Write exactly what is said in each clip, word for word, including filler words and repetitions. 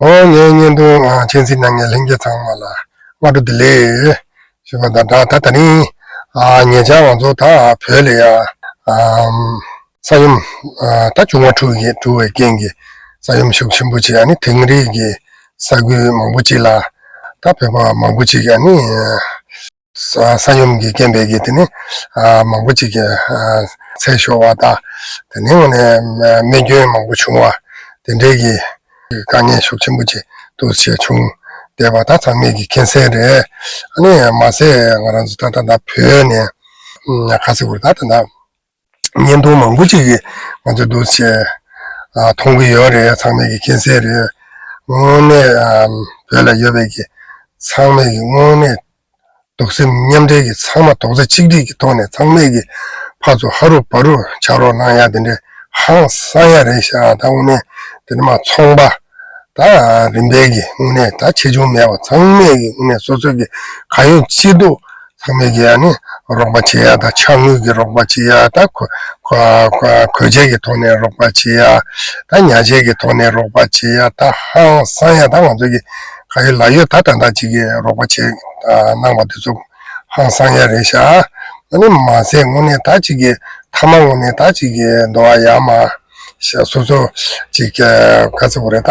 འོ་ངའི་བརྙན་ཐུང་ཨ་གཅེས་འཛིན་གནང་མཁན་ལྷན་རྒྱས་ཚང་མ་ལ་སྔ་དྲོ་བདེ་ལེགས་ཞུ་བ་དང་སྦྲགས། ད་ད་རིང་ཨ་ཉེ་ཆར་ང་ཚོ་ད་བོད་ལ་ཡ་ཨམ་ས་ཡོམ་ཨ་ད་བྱུང་བ་འཁྲུག་གི་འཁྲུག་པའི་རྐྱེན་གྱིས་ས་ཡོམ་ཤུགས་ཆེན་པོ་ཅིག་ཨ་ནི་དིང་རི་གི་ས་ཁུལ་མང་པོ་ཅིག་ལ་ད་བོད་པ་མང་པོ་ཅིག་ཨ་ནི་ས་ས་ཡོམ་གྱི་རྐྱེན་པས་ཀྱི་དེ་ནི་ཨ་མང་པོ་ཅིག་གི་ཨ་ཚེ་ཤོར་བ་དང་དེ་ནི་དངོས་གནས་རྨས་སྐྱོན་མང་པོ་བྱུང་བ་དེ་འདྲའི་གི་དཀའ་ངལ་ཤུགས་ཆེན་པོ་ཅིག་འདུག་སེ་བྱུང་བསྡད་པ་ད་ཚང་མས་ཀྱི་མཁྱེན་གསལ་རེད། ཨ་ནི་མ་ཟད་ང་རང་ཚོ་ད་ལྟ་ད་བོད་ནས་ཨ་ག་ཚོད་བར་ད་ད་ལྟ་བརྙན་ཐུང་མང་པོ་ཅིག་གི་ང་ཚོ་འདུག་སེ་ཨ་མཐོང་གི་ཡོད་རེད། ཚང་མས་ཀྱི་མཁྱེན་གསལ་རེད། དངོས་གནས་ཨ་བོད་ལ་ཡོད་པའི་གི་ཚང་མས་ཀྱི་དངོས་གནས་གདུང་སེམས་མཉམ་འབྲེལ་གྱི་ཚང་མ་རྡོག་རྩ་གཅིག་སྒྲིལ་གྱི་ཐོག་ནས་ཚང་མས་ཀྱི་ཕར་ཚུར་ཧ་རུ་བ་རུ་ཕྱག་རོགས་གནང་ཡ་དེ་འདྲའི་ཧང་སང་ཡ་རེད་ཤག་ད་དངོས་གནས་དེ་ནི་མ་ཚོང་པ་ད་རིམ་པས་ཀྱི་དངོས་གནས་ད་ཆེ་ཆུང་མེད་པ་ཚང་མས་ཀྱི་དངོས་གནས་སོ་སོ་གི་གང་ཡོད་ཅི་ཐུབ་ཚང་མས་ཀྱི་ཨ་ནི་རོགས་པ་བྱེད་ཡ་ད་ཕྱག་དངུལ་གྱི་རོགས་པ་བྱེད་ཡ་ད་གོ་གོ་གོ་གོས་ཆས་ཀྱི་ཐོག་ནས་རོགས་པ་བྱེད་ཡ་ད་ཉལ་ཆས་ཀྱི་ཐོག་ནས་རོགས་པ་བྱེད་ཡ་ད་ཧང་སང་ཡ་ད་ང་ཚོ་གི་གང་ཡོད་ལག་ཡོད་ད་ད་ད་ཅིག་གི་རོགས་པ་བྱེད་གནང་བ་དེ་ཚོ་ཧང་སང་ཡ་རེད་ཤག་ཨ་ནི་མ་ཟད་དངོས་གནས་ད་ཅིག་གི་མཐའ་མ་དངོས་གནས་ད་ཅིག་གི་འདོ་བ་ཡ་མ་ཤ་སོ་སོ་ཅིག་ག་ཚོད་བར་ད།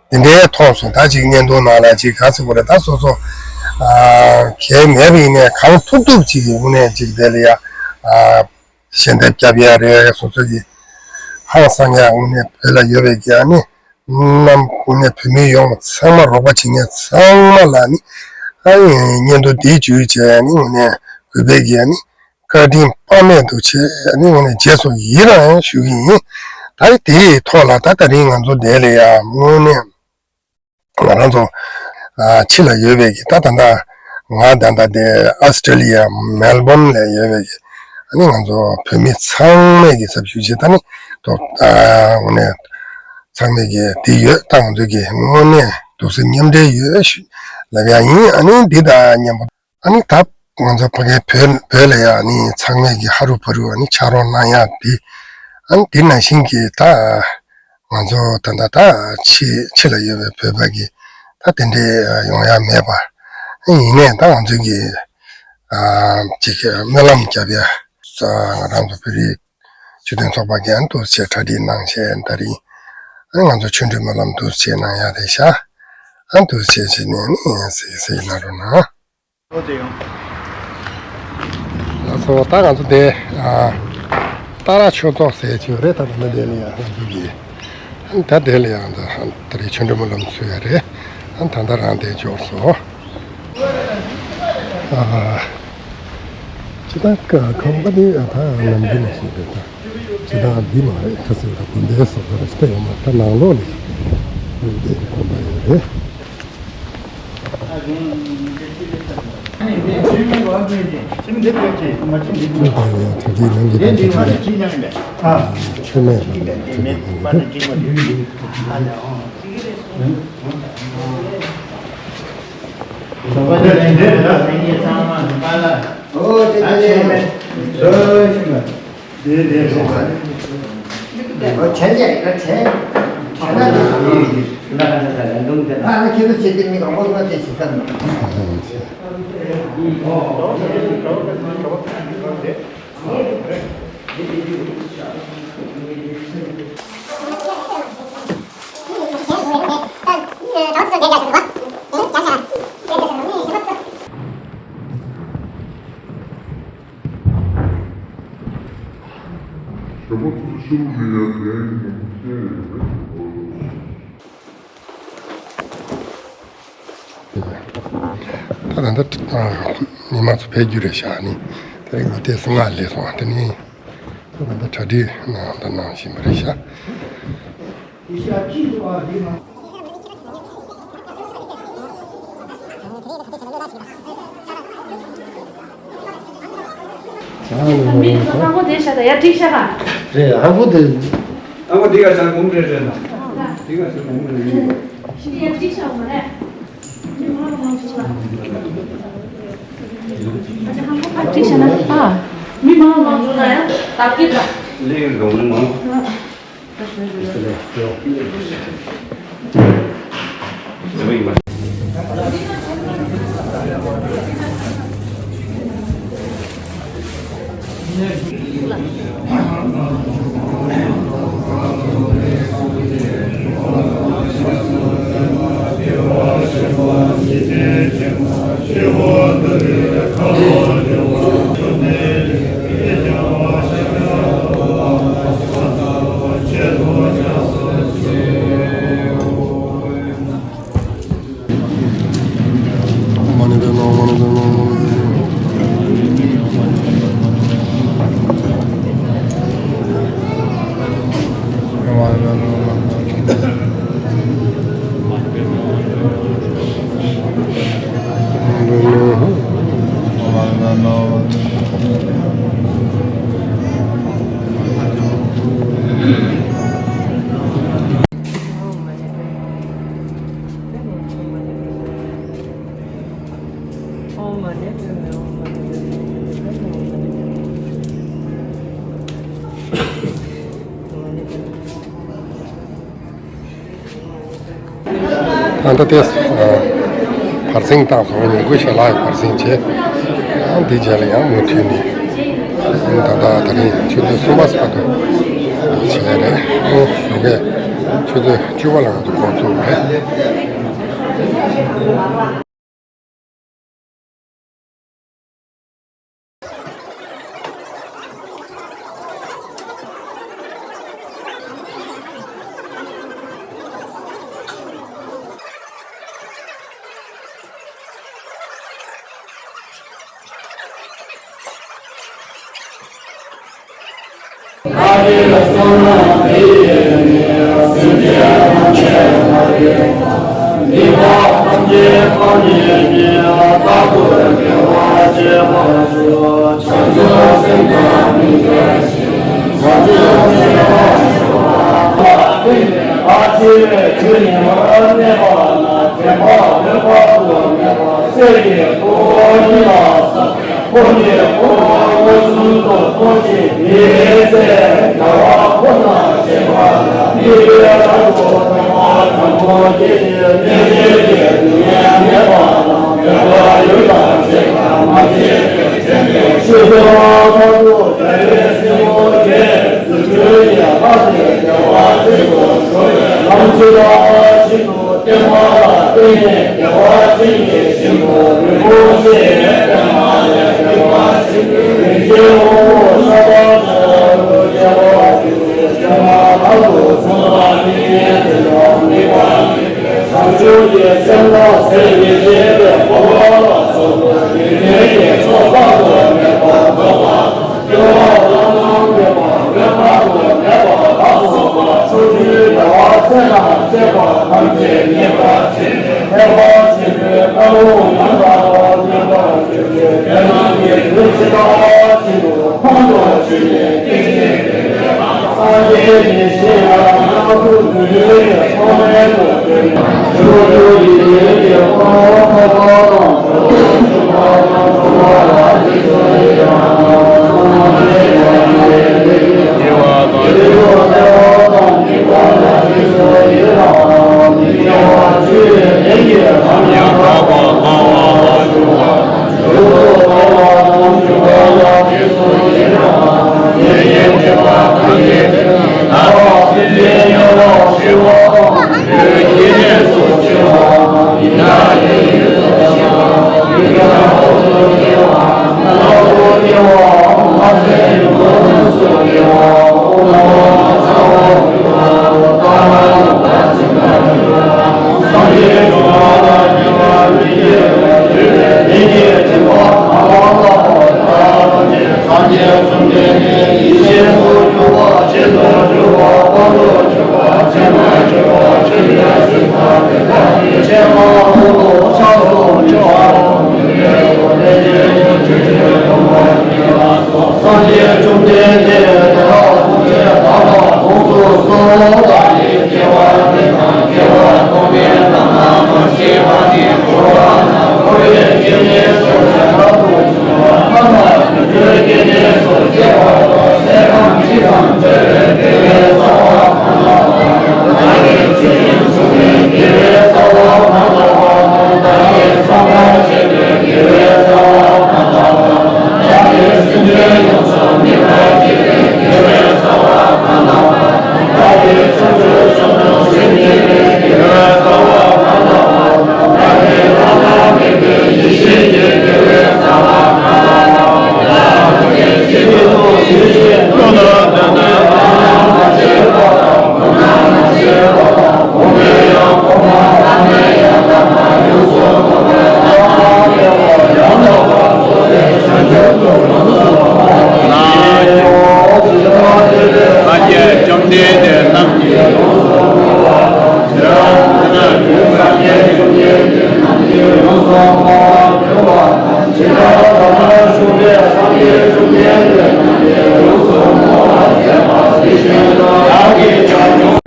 དེ་འདྲའི་ཐོག་སོང་ད་ཅིག་བརྙན་ཐུང་ནང་ལ་ཅིག་ག་ཚོད་བར་ད་སོ་སོ་ཨ་གལ་མེད་པ་ཡིན་ནའི་གང་ཐུབ་ཐུབ་ཅིག་གི་དངོས་གནས་ཅིག་དེ་ལ་ཡ་ཨ་ཞལ་འདེབས་རྒྱབ་ཡ་རེད། སོ་སོ་གི་ཧང་སང་ཡ་དངོས་གནས་བོད་ལ་ཡོད་པའི་གི་ཨ་ནི་རྣམ་དངོས་གནས་བོད་མི་ཡོངས་ཚང་མ་རོགས་པ་བྱེད་མཁན་ཚང་མ་ལ་ནི་ཨ་ནི་བརྙན་ཐུང་འདི་བརྒྱུད་བྱས་ནི་དངོས་གནས་གུས་པས་ཀྱི་ཨ་ནི་བཀའ་དྲིན་དཔག་མེད་འདུག་བྱས་ཨ་ནི་དངོས་གནས་རྗེས་སུ་ཡི་རང་ཞུ་གི་ཡིན། ད་རེས་དེའི་ཐོག་ལ་ད་ད་རིང་ང་ཚོ་འདས་ལ་ཡ་དངོས་གནས་ང་རང་ཚོ་ཨ་ཕྱི་ལ་ཡོད་པའི་གི་ད་ད་ལྟ་ང་ད་ལྟ་དེ་ཨ་སི་ཏྲེ་ལི་ཡ་མེལ་བོན་ལ་ཡོད་པའི་གི་ཨ་ནི་ང་ཚོ་བོད་མི་ཚང་མས་གི་ཟབ་ཞུ་བྱེད་ད་ནི་ཐོག་ཨ་དངོས་གནས་ཚང་མས་གི་དེ་ཡོད་ད་ང་ཚོ་གི་དངོས་གནས་གདུང་སེམས་མཉམ་འབྲེལ་ཡོད་ཞུ་ལབ་ཡ་ཡིན། ཨ་ནི་འདི་དང་མཉམ་པོ། ཨ་ནི་ད་ང་ཚོ་ཕ་གིའི་བོད་བོད་ལ་ཡ་ཨ་ནི་ཚང་མས་ཀྱི་ཧ་རུ་བ་རུ་ཨ་ནི་ཕྱག་རོགས་གནང་ཡ་དེ་ཨ་ནི་དེ་ནང་བཞིན་གྱི་ད་ང་ཚོ་ད་ལྟ་ད་ཕྱི་ཕྱི་ལ་ཡོད་པའི་བོད་པ་གི་ད་དེ་འདྲའི་ཡོང་ཡ་མེད་པ་ཨ་ཡིན་ནའི་ད་ང་ཚོ་གི་ཨ་ཅིག་སྨོན་ལམ་རྒྱབ་ཡ་ང་རང་ཚོ་བོད་རིགས་ཆོས་ལྡན་ཚོགས་པ་གི་ཨ་ནི་འདུག་སེ་གྲ་སྒྲིག་གནང་བྱས་ད་རིང་ཨ་ནི་ང་ཚོ་ཆོ་འཕྲུལ་སྨོན་ལམ་འདུག་སེ་གནང་ཡ་རེད་ཤག་ཨ་ནི་འདུག་སེ་བྱས་ནས་ཨ་ནི་གཟིགས་གཟིགས་གནང་རོགས་གནང་། ལགས་སོ། ད་ང་ཚོ་དེ་ཨ་ཏཱ་ར་ཆོས་ཚོགས་ཟེར་གྱི་ཡོད་རེད། ད་ད་ནི་དེ་ལ་ཡང་ང་ཚོ་གི་ད་དེ་ལ་ཡང་ད་ད་རེས་ཆོ་འཕྲུལ་སྨོན་ལམ་ཚུགས་ཡ་རེད། ཨ་ད་ལྟ་རང་དེ་འབྱོར་སོང་། ཨ་ཅི་ད་ཁང་པ་དེ་ཨ་ད་ནམ་རྒྱུན་ནས་ཞིག་རེད། ད་ཅི་ད་འདི་མ་རེད། ཁ་སང་ད་དགོན་པའི་ཟོག་པ་རེད། ད་ཡོད་མ་ད་ནང་ལོགས་ལ་ཡང་དགོན་པའི་ཁང་པ་ཡོད་རེད། ད་ད་ལྟ་མི་མང་ཚོ་ཕེབས་རྒྱུ་རེད་ཤག་ཨ་ནི་དེ་རིང་གི་དེ་སུ་ང་སླེབས་སོང་། དེ་ནི་ད་ད་ལྟ་གྲ་སྒྲིག་གནང་དང་གནང་བཞིན་པ་རེད་ཤག་ཨ་ནི་མི་ཚོ་དང་པོ་དེ་ཤ་ད་ཡར་ཁྲིད་ཤ་ག་རེད། ཨ་ཁུ་དེ། ཨ་ཁུ་འདི་ག་ཆང་གོང་རེད་རེད་ན། འདི་ག་ཆང་གོང་རེད་རེད། ཤི་ཡར་ཁྲིད་ཤ་མ་རེད། མི་མང་མང་ཚོ་ལ། ཨ་ཅག་ཧང་གོ་ཕར་ཁྲིད་ཤ་ན། ཨ། མི་མང་མང་ཚོ་ལ་ཡང་བདག་གིར་ལ། ལས་འགྲོ་མི་མང་། ཨ། ད་ལྟ་དེ་བར་གསེང་བཏང་སོང་། ཉིན་གུང་ཞལ་ལག་གི་བར་གསེང་བྱས། ཨ་འདི་རྗེས་ལ་ཡང་མུ་མཐུད་ནས། ད་ལྟ་དེ་རིང་ཆུ་ཚོད་གསུམ་པ་བར་དུ་བྱས་རེད། ཨོ་ཡོང་གི། ཆུ་ཚོད་བཅུ་པ་ལ་ང་ཚོ་འགོ་ཚུགས་རེད།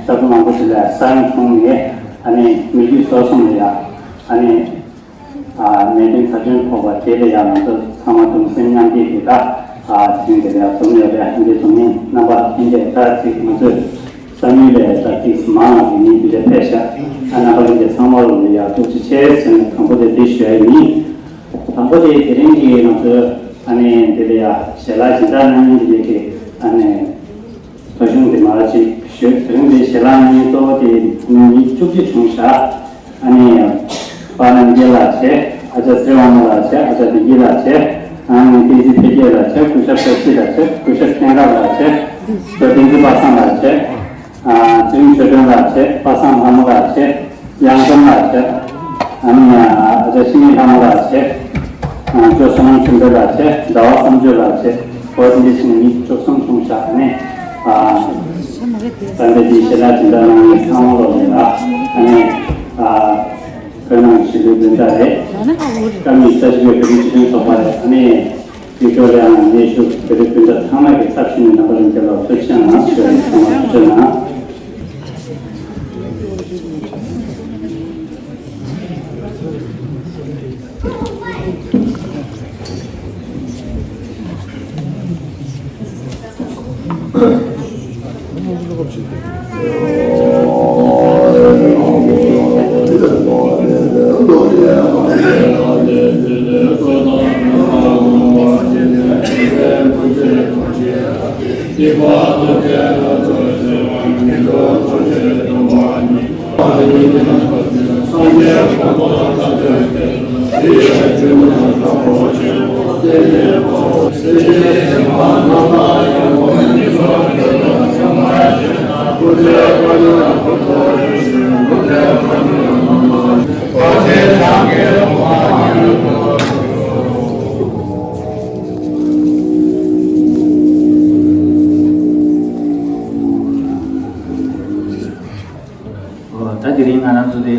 ས་ཁུལ་མང་པོ་ཞིག་ལ་ས་ཡོམ་བྱུང་ནས་ཨ་ནི་མི་རྒྱུ་སོ་སོ་ནས་ཡ་ཨ་ནི། ནད་རྐྱེན་ཚབས་ཆེན་ཕོག་པ་དེ་ལ་ཡང་ང་ཚོ་ཚང་མ་གདུང་སེམས་མཉམ་སྐྱེད་དེ་དག་དེང་དེ་ལ་འཛོམས་ཡོད་པའི་ཧན་དེ་འཛོམས་མིན་རྣམ་པ་ལྷན་རྒྱས་དག་ཅིག་ང་ཚོས་བསམ་ཡུལ་ལས་དག་ཅིག་མང་བ་དེ་ཉིད་དེ་འདྲ་ཕེབས་ཤག་ཨ་རྣམ་པ་ལྷན་རྒྱས་ཚང་མ་ལ་ཡང་ཐུགས་རྗེ་ཆེ་ཟེར་ནས་དང་པོ་དེ་འདི་ཞུ་ཡ་ཡིན། དང་པོ་དེ་དེ་རིང་གི་ང་ཚོས་ཨ་ནི་འདི་ལ་ཡ་ཞལ་ལག་སྦྱིན་བདག་གནང་མཁན་འདི་གའི་ཨ་ནི་བཀའ་གཞུང་འདི་མར་ཅིག་ཞུས། དེ་རིང་འདི་ཞལ་ལག་གནང་མཁན་གཙོ་བོ་དེ་མི་བཅུ་གཅིག་བྱུང་ཤག་ཨ་ནི་པ་རྣམ་རྒྱལ་ལགས་བྱས། ཨ་ཅག་ཚེ་དབང་མོ་ལགས་བྱས། ཨ་ཅག་བདེ་སྐྱིད་ལགས་བྱས། ཨ་ནི་བསྟན་འཛིན་འཕེལ་རྒྱས་ལགས་བྱས། སྐུ་ཞབས་བཀྲ་ཤིས་ལགས་བྱས། སྐུ་ཞབས་བསྟན་དགའ་ལགས་བྱས། སྐུ་ཞབས་བསྟན་འཛིན་པ་སངས་ལགས་བྱས། ཨ་ཚེ་རིང་ཆོས་སྒྲོན་ལགས་བྱས། པ་སངས་ལྷ་མོ་ལགས་བྱས། གཡང་འཛོམས་ལགས་བྱས། ཨ་ནི་ཨ་ཅག་ཤི་ནི་ལྷ་མོ་ལགས་བྱས། ཨ་ཇོ་བསོད་ནམས་ཆོས་འཕེལ་ལགས་བྱས། ཟླ་བ་བསམ་སྤྱོད་ལགས་བྱས། ཨོ་དེ་འདྲ་བྱས་ནས་མི་བཅུ་གསུམ་བྱུང་ཤག་ཨ་ནི་ཨ་ད་ལྟ་འདི་ཞལ་ལག་སྦྱིན་བདག་གནང་མཁན་ཚང་མ་ལོ་རེད་ལ། ཨ་ནི་ཨ་བོད་ནང་གི་ཞི་ལུའི་སྤུན་ཟླ་རེད། ཀ་མི་ས་ཞི་བའི་བོད་རིགས་སྤྱི་མཐུན་ཚོགས་པ་རེད། ཨ་ནི་དེ་ཚོ་ལ་ཡང་གནས་བཞུགས་བོད་རིགས་སྤུན་ཟླ་ཚང་མ་གི་ཚབ་ཞུས་ནས་རྣམ་པ་ལྷན་རྒྱས་ལ་ཐུགས་རྗེ་གནང་ཞུ་བ་ཡིན། ཚང་མ་ཐུགས་རྗེ་གནང་། ད་དེ་རིང་ང་རང་ཚོ་དེ་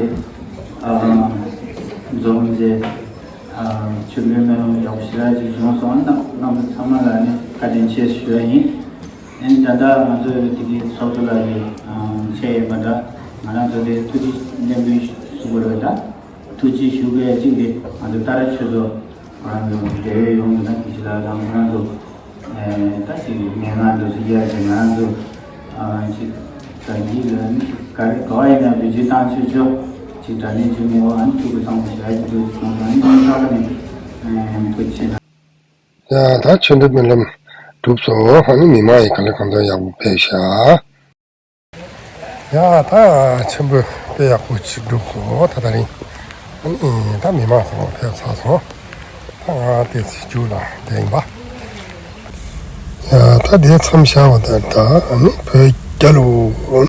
འཛོམས་རྗེས་ཆུ་ལུད་སྨོན་ལམ་ཡག་པོ་ཞེ་དྲག་ཅིག་བྱུང་སོང་། རྣམ་རྣམ་པ་ཚང་མ་ལ་ནི་བཀའ་དྲིན་ཆེ་ཞུ་ཡ་ཡིན། ཨ་ནི་ད་ལྟ་ང་ཚོའི་དེ་གའི་ཚོགས་གཙོ་ལགས་ཀྱིས་ཆེད་ཡོད་པ་འདྲ། ང་རང་ཚོ་དེ་ཐུགས་རྗེ་ཆེ་ལན་འབུལ་ཞུ་དགོས་རེད། ད་ཐུགས་རྗེ་ཞུ་དགོས་གཅིག་དེ་ང་ཚོ་ཏཱ་ར་ཆོས་ཚོགས་ཁོ་རང་ཚོ་འབྲེལ་ཡོད་ཡོངས་ཀྱི་ནང་གི་ཞིག་ལ་དང་ཁོ་རང་ཚོ་ད་ཅིག་ངན་སྔགས་འདྲ་ཞིག་ཡར་ཅིག་ང་རང་ཚོ་ཅིག་དྲ་རྒྱའི་ལ་ནི་ག་རེ་ག་བ་ཡིན་ན་བེད་སྤྱོད་བཏང་ཆོག་ཆོག་ཅིག་དྲ་གནས་ཆུ་མེད་པ་ཨ་ནི་ཐུགས་ཁུར་ཚང་མ་ཞིག་ཨ་ཅིག་ཐུགས་ཚང་མ་ནི་ཁ་ཁ་ནས་ཐུགས་ཆེ་ན། ཡ་ད་ཆོས་འདུལ་སྨོན་ལམ་གྲུབ་སོང་། ཨ་ནི་མི་མང་ཡིས་གང་ལ་གང་འཚམ་ཡག་པོ་ཕེབས་ཤག་ཡ་ད་ཆེན་པོ་དཔེ་ཡག་པོ་ཅིག་གྲུབ་སོང་ད་ད་རིང་། ཨ་ནི་ད་མི་མང་ཚང་མ་ཕེབས་ཚར་སོང་། ད་ང་དེ་ཚེ་རྒྱུགས་ལ་བསྡད་ཡིན་པ། ཡ་ད་དེ་མཚམས་བཞག་པ་ད་ད་ཨ་ནི་བོད་རྒྱལ་ལོ།